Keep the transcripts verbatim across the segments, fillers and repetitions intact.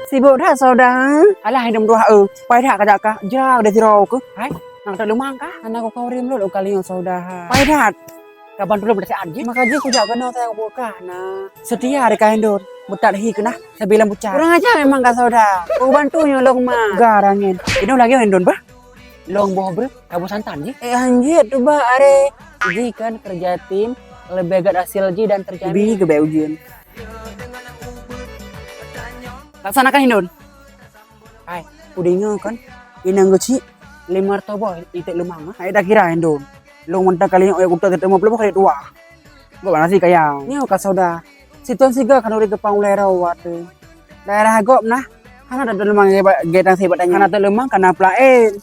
Sibok that Sauda. Alah, hidom dua, eh. Pai that kajak kah? Jak deh sidroe keuh. Hai, nang teuleumang kah? Hana kukau rim lôn u kali nyoe Sauda. Pai that. Kaban tulông dah siat jih. Maka jih kujak keunoe sayang buka na. Setia deh ka Hindon. Meutat hi keunah sabilang bucat. Kurang ajar memang ka Sauda. Kubantu nyoe lôn ma. Garang ngen. Hidom lagèe Hindon bah. Long boh breuh, kabu santan jih. Eh, hanjeuet tu bah, are. Jih kan kerja tim, lebih agak hasil jih dan terjamin. Bi keu bèk ujeuen. Laksanakan Hindon. Hai, kudeungoe kan, inong geuchik, lima ratus boh iték leumang, ah. Hai, dak kira Hindon. Long mantong kali nyoe, utak teuteumu puluh kali dua. Gop nasi kaya. Nyoe ka Sauda. Situan siga khanuri geupang ulèe rawat tu. Daerah gop nah, hana ada leumang gaya ba-, gaya tang sibat tanya. Hana ada leumang kana pelaen.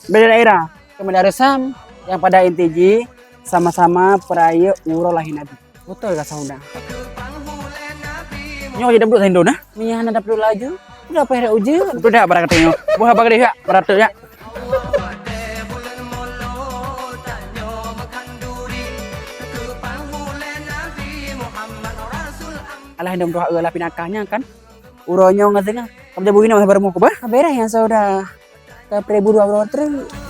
Beda daerah. Kemudian resam yang pada inti jih sama-sama perayek uroe lahé Nabi. Beutôi ka Sauda. Nyoe jadi dapduk Hindon nah. Minyak hana dapduk laju. Udah payah dak ujeuen. Betul dak barang katanya. Buah apa gede ya? Beratuk ya. Alah, dong doa lah pinakahnya kan. Uroe nyoe ngon tengah. Kamu jadi bugina masa baru mau ke bah? Kabereh yang Sauda. Ka pribadi dua puluh truk.